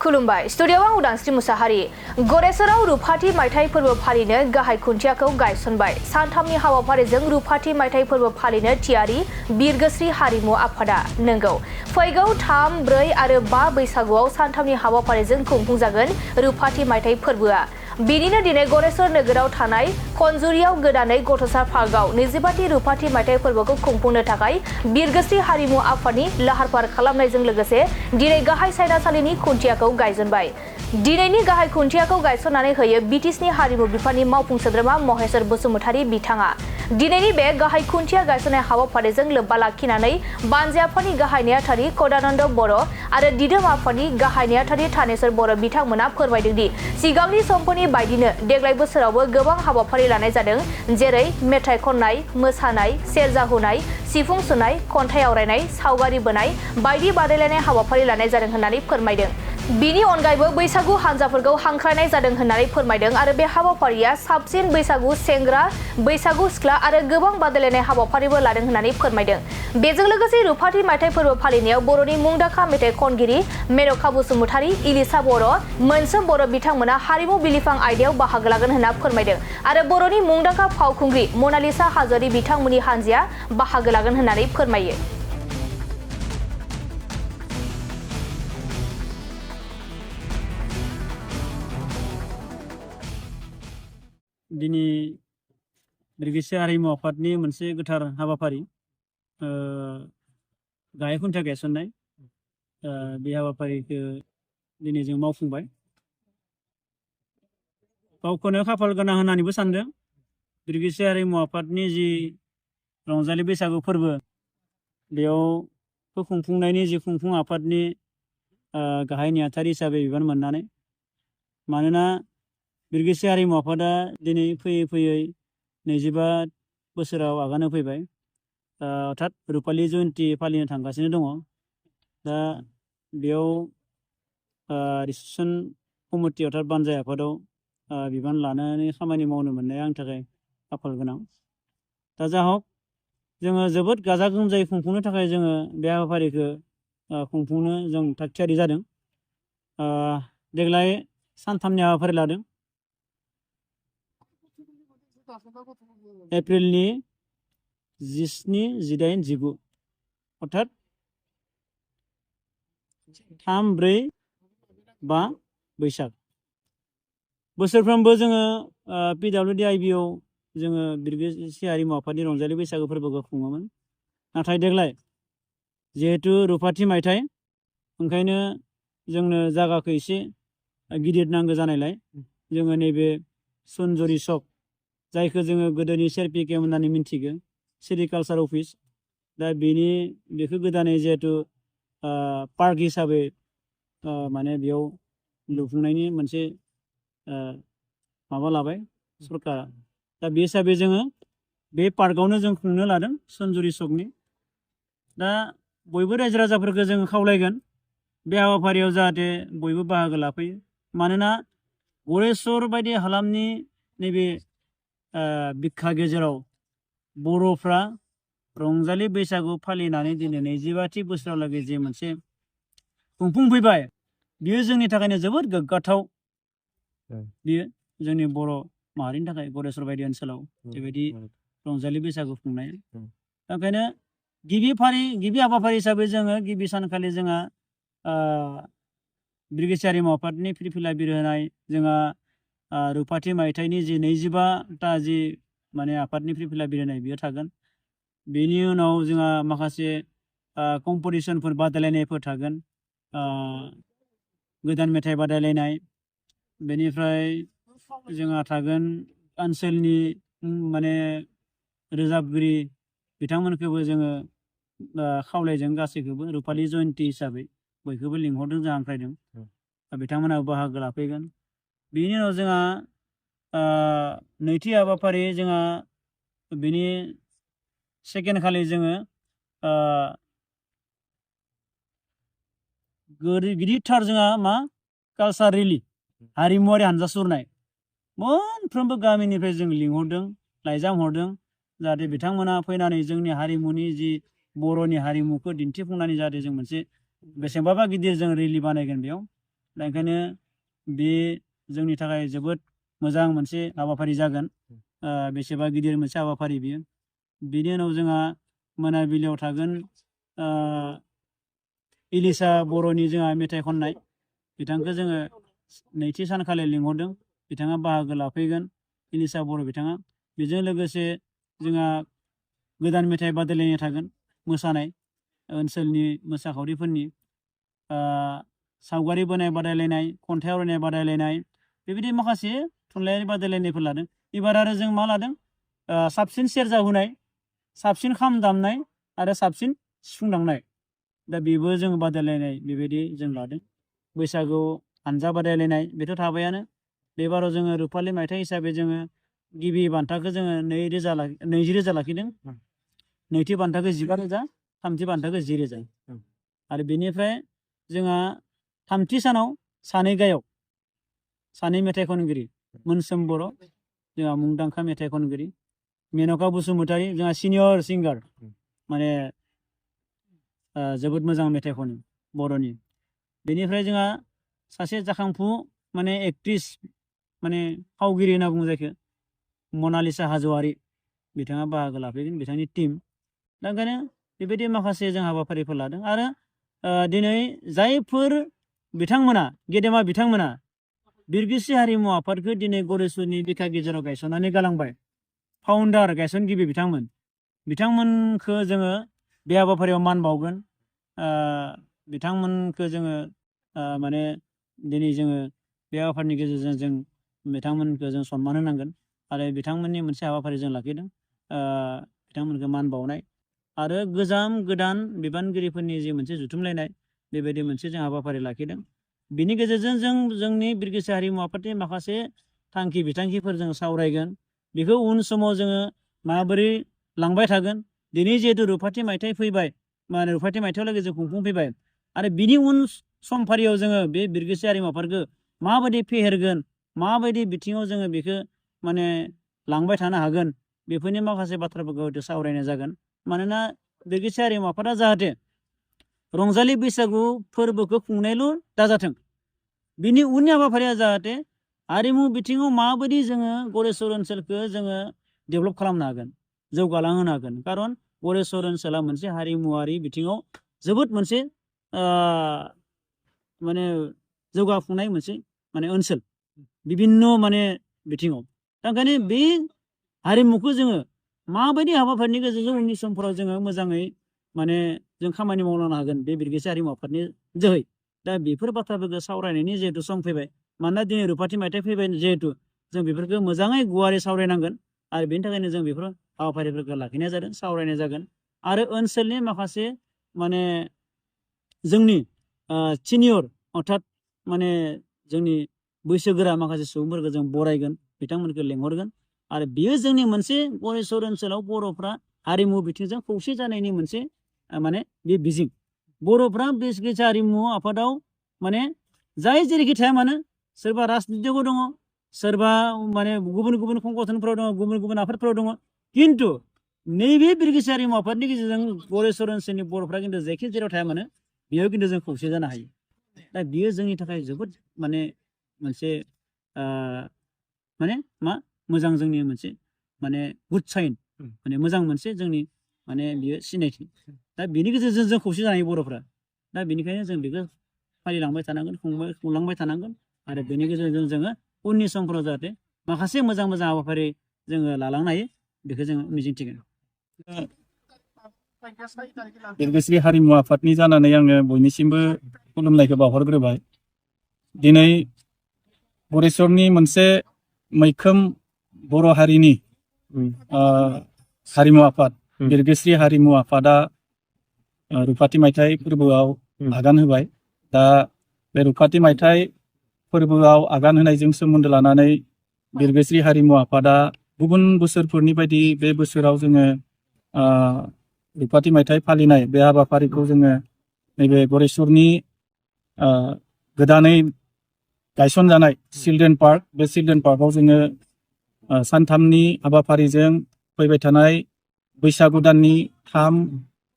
खुलुमबाय स्टुडियोआव आं उदांस्रि मुसाहारि गरेसराव रुफाथि मायथाइ फोरबो फालिनो गाहाय खुन्थियाखौ गायसनबाय सानथामनि हाबाफारिजों रुफाथि मायथाइ फोरबो फालिनो थियारि बिरगोस्रि हारिमु आफादा नंगौ फैगौ 3, 4 आरो 5 बैसागुआव सानथामनि हाबाफारिजों खुंफुंजागोन रुफाथि मायथाइ फोरबोआ बिनिनो दिनै गरेसर नोगोराव थानाय खनजुरियाव गोदानै गथ'सा पार्कआव 25थि रुफाथि मायथाइ फोरबोखौ खुंफुंनो थाखाय बिरगोस्रि हारिमु आफादनि लाहार फाहार खालामनायजों लोगोसे दिनै गाहाय सायनासालिनि खुन्थियाखौ गायसनबाय दिनैनि गाहाय खुन्थियाखौ गायसननानै होयो बिटिसिनि हारिमु बिफाननि मावफुं सोद्रोमा महेश्वर बसुमतारी बिथाङा दिनैनि बे गाहाय खुन्थिया गायसननाय हाबाफारिजों लोब्बा लाखिनानै बानजाय आफादनि गाहाय नेहाथारि कदानन्द बर' आरो दिदोम आफादनि गाहाय नेहाथारि थानेश्वर बर' बिथांमोना फोरमायदों दि सिगांनि समफोरनि बायदिनो देग्लाय बोसोरावबो गोबां हाबाफारि लानाय जादों जेरै मेथाइ खननाय मोसानाय सेरजा हुनाय सिफुं सुनाय खन्थाइ आवरायनाय सावगारि बोनाय बायदि बादायलायनाय हाबाफारि लानाय जादों होननानै फोरमायदों बिनि अनगायैबो बैसागु हानजाफोरखौ हांख्रायनाय जादों होननानै फोरमायदों आरो बे हाबाफारिया साबसिन बैसागु सेंग्रा बैसागु सिख्ला आरो गोबां बादायलायनाय हाबाफारिबो लादों होननानै फोरमायदों बेजों लोगोसे रुफाथि मायथाइ फोरबो फालिनायाव बर'नि मुंदांखा मेथाइ खनगिरि मेनका बसुमतारी इलिसा बर' मोनसोम बर' बिथांमोना हारिमु बिलिफां आयदायाव बाहागो लागोन होनना फोरमायदों आरो बर'नि मुंदांखा फावखुंग्रि मनालिसा हाज'वारि बिथांमोननि हानजाया बाहागो लागोन होननानै फोरमायो दिनै बिरगोस्रि हारिमु आफादनि मोनसे गोथार हाबाफारि गाहाय खुन्थिया गायसननाय बे हाबाफारिखौ दिनै जों मावफुंबाय गावखौनो खाफाल गोनां होननानैबो सानदों बिरगोस्रि हारिमु आफादनि जि रंजालि बैसागु फोरबो बेयाव खुंफुंनायनि जि खुंफुं आफादनि गाहाय नेहाथारि हिसाबै बिबान मोननानै मानोना बिरगोस्रि हारिमु आफादा दिनै फैयै फैयै 25 बोसोराव आगान होफैबाय अर्थात रुपालि जयन्ती फालिनो थांगासिनो दङ दा बेयाव रिसेपसन कमिटि अर्थात बानजाय आफादाव बिबान लानानै खामानि मावनो मोननाया आंनि थाखाय खाफाल गोनां दा जा हक जोङो जोबोद गाजा गोमजायै खुंफुंनो थाखाय जोङो बे हाबाफारिखौ खुंफुंनो जों थाग थियारि जादों देग्लाय सानथामनि हाबाफारि लादों एप्रिलनि 17, 18, 19 अर्थात 3, 4, 5 बैसाग बोसोरफ्रोमबो जोङो PWD-IB आव जोङो बिरगोस्रि हारिमु आफादनि रंजालि बैसागु फोरबोखौ खुङोमोन नाथाय देग्लाय जिहेतु रुफाथि मायथाइ ओंखायनो जोंनो जायगाखौ एसे गिदिर नांगौ जानायलाय जोङो नैबे सनजुरि सक जायखौ जोङो गोदोनि CRPK होननानै मिन्थिगौ सेरिकालचार अफिस दा बेखौ गोदानै जिहेतु पार्क हिसाबै माने बेयाव लुफुंनायनि मोनसे माबा लाबाय सरकारा दा बे हिसाबै जोङो बे पार्कआवनो जों खुंनो लादों सनजुरि सकनि दा बयबो रायजो राजाफोरखौ जों खावलायगोन बे हाबाफारियाव जाहाथे बयबो बाहागो लाफैयो मानोना गरेसर बायदि हालामनि नैबे बिखा गेजेराव बर'फ्रा रंजालि बैसागु फालिनानै दिनै 25थि बोसोरावलागै जे मोनसे खुंफुंफैबाय बियो जोंनि थाखायनो जोबोद गोग्गाथाव बियो जोंनि बर' माहारिनि थाखाय गरेसर बायदि ओनसोलाव बेबायदि रंजालि बैसागु खुंनाय ओंखायनो गिबि हाबाफारि हिसाबै जोङो गिबि सानखालि जोंहा बिरगोस्रि हारिमु आफादनि फिरफिला बिर होनाय जोंहा रुफाथि मायथाइनि जि 25टा जि माने आफादनि फिरफिला बिर होनाय बियो थागोन बेनि उनाव जोंहा माखासे कम्पिटिसनफोर बादायलायनायफोर थागोन गोदान मेथाइ बादायलायनाय बेनिफ्राय जोंहा थागोन ओनसोलनि माने रोजाबगिरि बिथांमोनखौबो जोङो खावलायजों गासैखौबो रुपालि जयन्ती हिसाबै बयखौबो लिंहरदों जों हांख्रायदों बिथांमोनाबो बाहागो लाफैगोन बेनि उनाव जोंहा नैथि हाबाफारि जोंहा बिनि सेकेन्ड खालि जोङो गिदिरथार जोंहा मा कालचार रेलि हारिमुवारि हानजा सुरनाय मोनफ्रोमबो गामिनिफ्राय जों लिंहरदों लाइजाम हरदों जाहाथे बिथांमोना फैनानै जोंनि हारिमुनि जि बर'नि हारिमुखौ दिन्थिफुंनानै जाहाथे जों मोनसे बेसेबांबा गिदिर जों रेलि बानायगोन बेयाव दा ओंखायनो बे जोंनि थाखाय जोबोद मोजां मोनसे हाबाफारि जागोन। बेसेबा गिदिर मोनसे हाबाफारि बियो। बिनि उनाव जोंहा मोनाबिलियाव थागोन इलिसा बर'नि जोंहा मेथाइ खननाय, बिथांखौ जोङो नैथि सानखालि लिंहरदों। बिथाङा बाहागो लाफैगोन, इलिसा बर' बिथाङा। बेजों लोगोसे जोंहा गोदान मेथाइ बादायलायनाय थागोन, मोसानाय ओनसोलनि मोसाखावरिफोरनि, सावगारि बोनाय बादायलायनाय, खन्थाइ आवरायनाय बादायलायनाय, बेबायदि माखासे थुनलाइयारि बादायलायनायफोर लादों। एबार आरो जों मा लादों, साबसिन सेरजा हुनाय, साबसिन खाम दामनाय आरो साबसिन सिफुं दामनाय। दा बेबो जों बादायलायनाय बेबायदि जों लादों। बैसागु हानजा बादायलायनाय बेथ' थाबायानो। बेबाराव जोङो रुफालि मायथाइ हिसाबै जोङो गिबि बान्थाखौ जोङो 20,000 लाखिदों। नैथि बान्थाखौ 15,000, थामथि बान्थाखौ 10,000। आरो बेनिफ्राय जोंहा थामथि सानाव सानै गायक, सानै मेथाइ खनगिरि, मोनसोम बर' जोंहा मुंदांखा मेथाइ खनगिरि, मेनका बसुमतारी जोंहा सिनियर सिंगार, माने जोबोद मोजां मेथाइ खनो बर'नि। बेनिफ्राय जोंहा सासे जाखांफु माने एक्ट्रिस, माने फावगिरि होनना बुङो जायखौ, मनालिसा हाज'वारि, बिथाङा बाहागो लाफैगोन, बिथांनि टीम। दा ओंखायनो बेबायदि माखासे जों हाबाफारिफोर लादों। आरो दिनै जायफोर बिथांमोना, गेदेमा बिथांमोना बिरगोस्रि हारिमु आफादखौ दिनै गरेस्वरनि बिखा गेजेराव गायसननानै गालांबाय, फाउन्डार गायसनगिरि बिथांमोनखौ जोङो बे हाबाफारियाव मान बावगोन। बिथांमोनखौ जोङो माने दिनै जोङो बे हाबाफारिनि गेजेरजों जों बिथांमोनखौ जों सनमान होनांगोन। आरो बिथांमोननि मोनसे हाबाफारि जों लाखिदों, बिथांमोनखौ मान बावनाय आरो गोदान बिबानगिरिफोरनि जि मोनसे जुथुमलायनाय, बेबायदि मोनसे जों हाबाफारि लाखिदों। बिनि गेजेरजों जों जोंनि बिरगोस्रि हारिमु आफादनि माखासे थांखि बिथांखिफोर जों सावरायगोन। बेखौ उन समाव जोङो माबोरै लांबाय थागोन। दिनै जिहेतु रुफाथि मायथाइ फैबाय, माने रुफाथि मायथाइयाव लागै जों खुंफुंफैबाय, आरो बिनि उन समफारियाव जोङो बे बिरगोस्रि हारिमु आफादखौ माबायदि फेहेरगोन, माबायदि बिथिङाव जोङो बेखौ माने लांबाय थानो हागोन, बेफोरनि माखासे बाथ्राफोरखौ हयथ' सावरायनाय जागोन। मानोना बिरगोस्रि हारिमु आफादा जाहाथे रंजालि बैसागु फोरबोखौ खुंनायल' दाजाथों, बिनि उननि हाबाफारिया जाहाथे हारिमु बिथिङाव माबायदि जोङो गरेस्वर ओनसोलखौ जोङो डेभेलप खालामनो हागोन, जौगालांहोनो हागोन। खारन गरेस्वर ओनसोला मोनसे हारिमुवारि बिथिङाव जोबोद मोनसे माने जौगाफुंनाय मोनसे माने ओनसोल, बिभिन्न माने बिथिङाव। दा ओंखायनो बे हारिमुखौ जोङो माबायदि हाबाफारिनि गेजेरजों उननि समफोराव जोङो मोजाङै माने जों खामानि मावलांनो हागोन बे बिरगोस्रि हारिमु आफादनि जोहै। दा बेफोर बाथ्राफोरखौ सावरायनायनि जिहेतु सम फैबाय, मानोना दिनै रुफाथि मायथाइ फैबाय जिहेतु, जों बेफोरखौ मोजाङै गुवारै सावरायनांगोन। आरो बेनि थाखायनो जों बेफोर हाबाफारिफोरखौ लाखिनाय जादों, सावरायनाय जागोन। आरो ओनसोलनि माखासे माने जोंनि सिनियर, अर्थात माने जोंनि बैसोगोरा माखासे सुबुंफोरखौ जों बरायगोन, बिथांमोनखौ लेंहरगोन। आरो बेयो जोंनि मोनसे गरेस्वर ओनसोलाव बर'फ्रा हारिमु बिथिंजों खौसे जानायनि मोनसे माने बे बिजिं। बर'फ्रा बिरगोस्रि हारिमु आफादाव माने जाय जेरैखि थाया मानो, सोरबा राजनितिआव दङ, सोरबा माने गुबुन गुबुन संगठनफोराव दङ, गुबुन गुबुन आफादफोराव दङ, खिन्थु नैबे बिरगोस्रि हारिमु आफादनि गेजेरजों गरेस्वर ओनसोलनि बर'फ्रा खिन्थु जायखि जेराव थाया मानो बेयाव खिन्थु जों खौसे जानो हायो। दा बियो जोंनि थाखाय जोबोद माने मोनसे माने मा मोजां, जोंनि मोनसे माने गुड साइन, माने मोजां मोनसे जोंनि माने बियो सिनायथि। दा बेनि गेजेरजों जों खौसे जानाय बर'फ्रा। दा बेनिखायनो जों बेखौ फालिलांबाय थानांगोन, खुंलांबाय थानांगोन। आरो बेनि गेजेरजों जोङो उननि समफोराव जाहाथे माखासे मोजां हाबाफारि जोङो लालांनो हायो, बेखौ जोङो मिजिंथिगोन। बिरगोस्रि हारिमु आफादनि जानानै आङो बयनिसिमबो खुलुमनायखौ बावहरग्रोबाय। दिनै गरेस्वरनि मोनसे मैखोम बर' हारिनि हारिमु आफाद बिरगोस्रि हारिमु आफादा रुफाथि मायथाइ फोरबोआव आगान होबाय। दा बे रुफाथि मायथाइ फोरबोआव आगान होनायजों सोमोन्दो लानानै बिरगोस्रि हारिमु आफादा गुबुन बोसोरफोरनि बायदि बे बोसोराव जोङो रुफाथि मायथाइ फालिनाय बे हाबाफारिखौ जोङो नैबे गरेस्वरनि गोदानै गायसनजानाय चिल्ड्रेन पार्क, बे चिल्ड्रेन पार्कआव जोङो सानथामनि हाबाफारिजों फैबाय थानाय बैसागु दाननि 3,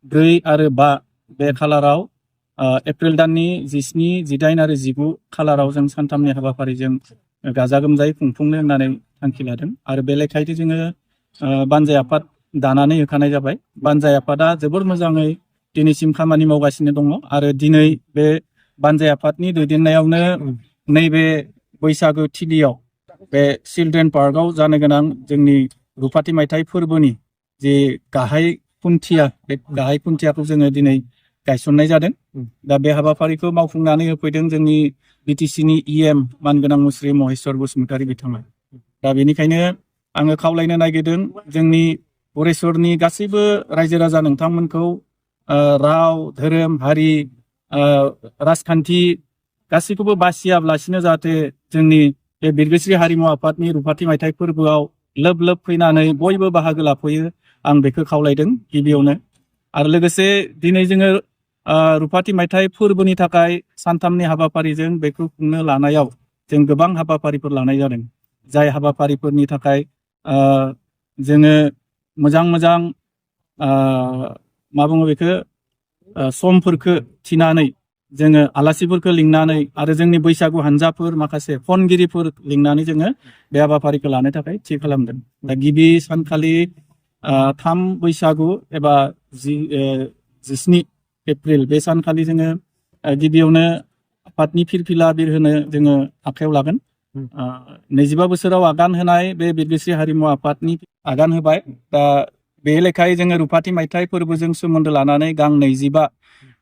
4 आरो 5 बे खालाराव एप्रिल दाननि 17, 18 आरो 19 खालाराव जों सानथामनि हाबाफारिजों गाजा गोमजायै खुंफुंनो होननानै थांखि लादों आरो बे लेखायै जोङो बानजाय आफाद दानानै होखानाय जाबाय। बानजाय आफादा जोबोर मोजाङै दिनैसिम खामानि मावगासिनो दङ आरो दिनै बे बानजाय आफादनि दैदेननायावनो नैबे बैसागो थिलियाव बे चिल्ड्रेन पार्कआव जानो गोनां जोंनि रुफाथि मायथाइ फोरबोनि जे गाहाय खुन्थिया बे गाहाय खुन्थियाखौ जोङो दिनै गायसननाय जादों। दा बे हाबाफारिखौ मावफुंनानै होफैदों जोंनि बिटिसिनि EM मानगोनां मुस्रि महेस्वर बसुमतारी बिथाङा। दा बेनिखायनो आङो खावलायनो नागिरदों जोंनि गरेस्वरनि गासैबो रायजो राजा नोंथांमोनखौ राव, धोरोम, हारि, राजखान्थि गासैखौबो बासियाब्लासिनो जाहाथे जोंनि बे बिरगोस्रि हारिमु आफादनि रुफाथि मायथाइ फोरबोआव लोब लोब फैनानै बयबो बाहागो लाफैयो आं बेखौ खावलायदों गिबियावनो। आरो लोगोसे दिनै जोङो रुफाथि मायथाइ फोरबोनि थाखाय सानथामनि हाबाफारिजों बेखौ खुंनो लानायाव जों गोबां हाबाफारिफोर लानाय जादों। जाय हाबाफारिफोरनि थाखाय जोङो मोजां मा बुङो बेखौ समफोरखौ थिनानै जोङो आलासिफोरखौ लिंनानै आरो जोंनि बैसागु हानजाफोर माखासे खनगिरिफोर लिंनानै जोङो बे हाबाफारिखौ लानो थाखाय थि खालामदों। दा गिबि सानखालि 3 बैसागु एबा 17 एप्रिल बे सानखालि जोङो गिबियावनो आफादनि फिरफिला बिरहोनो जोङो आखायाव लागोन। 25 बोसोराव आगान होनाय बे बिरगोस्रि हारिमु आफादनि आगान होबाय। दा बे लेखायै जोङो रुफाथि मायथाइ फोरबोजों सोमोन्दो लानानै गां 25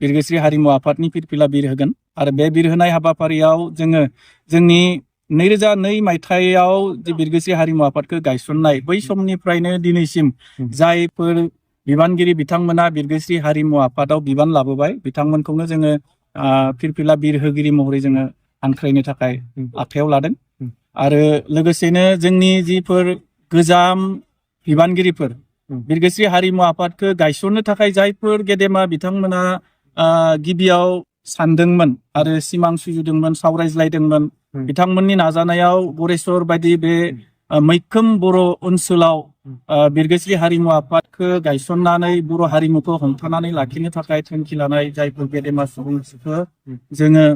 बिरगोस्रि हारिमु आफादनि फिरफिला बिरहोगोन आरो बे बिरहोनाय हाबाफारियाव जोङो जोंनि 2002 मायथाइयाव जे बिरगोस्रि हारिमु आफादखौ गायसननाय बै समनिफ्रायनो दिनैसिम जायफोर बिबानगिरि बिथांमोना बिरगोस्रि हारिमु आफादाव बिबान लाबोबाय बिथांमोनखौनो जोङो फिरफिला बिरहोगिरि महरै जोङो हांख्रायनो थाखाय आखायाव लादों। आरो लोगोसेनो जोंनि जिफोर गोजाम बिबानगिरिफोर बिरगोस्रि हारिमु आफादखौ गायसननो थाखाय जायफोर गेदेमा बिथांमोना गिबियाव सानदोंमोन आरो सिमां सुजुदोंमोन सावरायज्लायदोंमोन बिथांमोननि नाजानायाव गरेस्वर बायदि बे मैखोम बर' ओनसोलाव बिरगोस्रि हारिमु आफादखौ गायसननानै बर' हारिमुखौ हमथानानै लाखिनो थाखाय थांखि लानाय जायफोर गेदेमा सुबुंफोरखौ जोङो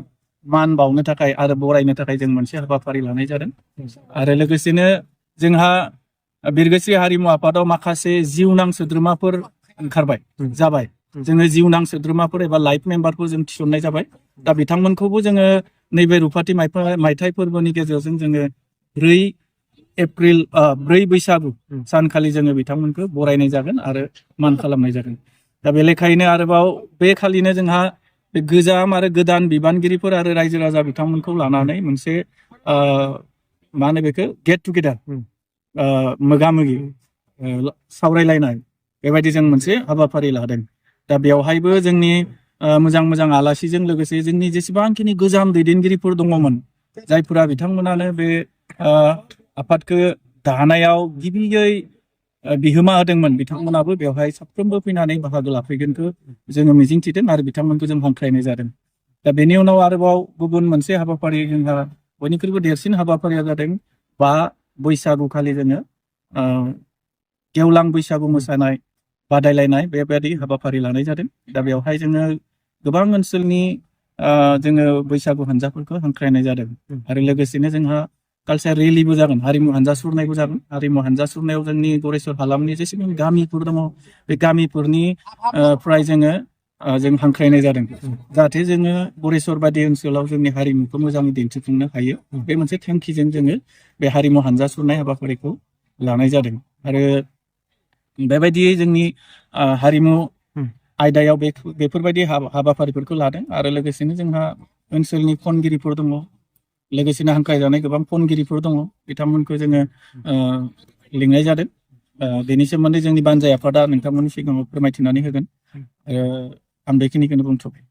मान बावनो थाखाय आरो बरायनो थाखाय जों मोनसे हाबाफारि लानाय जादों। आरो लोगोसेनो जोंहा बिरगोस्रि हारिमु आफादाव माखासे जिउनां सोद्रोमाफोर ओंखारबाय जाबाय। जोङो जिउनां सोद्रोमाफोर एबा लाइफ मेम्बारखौ जों थिसननाय जाबाय। दा बिथांमोनखौबो जोङो नैबे रुफाथि मायथाइ फोरबोनि गेजेरजों जोङो 4 बैसागु सानखालि जोङो बिथांमोनखौ बरायनाय जागोन आरो मान खालामनाय जागोन। दा बे लेखायैनो आरोबाव बे खालिनो जोंहा बे गोजाम आरो गोदान बिबानगिरिफोर आरो रायजो राजा बिथांमोनखौ लानानै मोनसे मा होनो बेखौ गेट टुगेदार मोगामोगि सावरायलायनाय बेबायदि जों मोनसे हाबाफारि लादों। दा बेवहायबो जोंनि मोजां आलासिजों लोगोसे जोंनि जेसेबांखिनि गोजाम दैदेनगिरिफोर दङमोन जायफोरा बिथांमोनानो बे आफादखौ दानायाव गिबियै बिहोमा होदोंमोन बिथांमोनाबो बेवहाय साफ्रोमबो फैनानै बाहागो लाफैगोनखौ जोङो मिजिंथिदों आरो बिथांमोनखौ जों हांख्रायनाय जादों। दा बेनि उनाव आरोबाव गुबुन मोनसे हाबाफारि जोंहा बयनिख्रुइबो देरसिन हाबाफारिया जादों 5 बैसागु खालि जोङो गेवलां बैसागु मोसानाय बादायलायनाय बेबायदि हाबाफारि लानाय जादों। दा बेवहाय जोङो गोबां ओनसोलनि जोङो बैसागु हानजाफोरखौ हांख्रायनाय जादों आरो लोगोसेनो जोंहा कालचार रेलिबो जागोन, हारिमु हानजा सुरनायबो जागोन। हारिमु हानजा सुरनायाव जोंनि गरेस्वर हालामनि जेसेबां गामिफोर दङ बे गामिफोरनि फ्राय जों हांख्रायनाय जादों जाहाथे जोङो गरेस्वर बायदि ओनसोलाव जोंनि हारिमुखौ मोजाङै दिन्थिफुंनो हायो। बे मोनसे थांखिजों जोङो बे हारिमु हानजा सुरनाय हाबाफारिखौ लानाय जादों। आरो बेबायदियै जोंनि हारिमु आयदायाव बेफोरबायदि हाबाफारिफोरखौ लादों। आरो लोगोसेनो जोंहा ओनसोलनि खनगिरिफोर दङ, लोगोसेनो हांख्रायजानाय गोबां खनगिरिफोर दङ बिथांमोनखौ जोङो लिंनाय जादों। बेनि सोमोन्दै जोंनि बानजाय आफादा नोंथांमोननि सिगाङाव फोरमायथिनानै होगोन। आं बेखिनिखौनो बुंथ'बाय।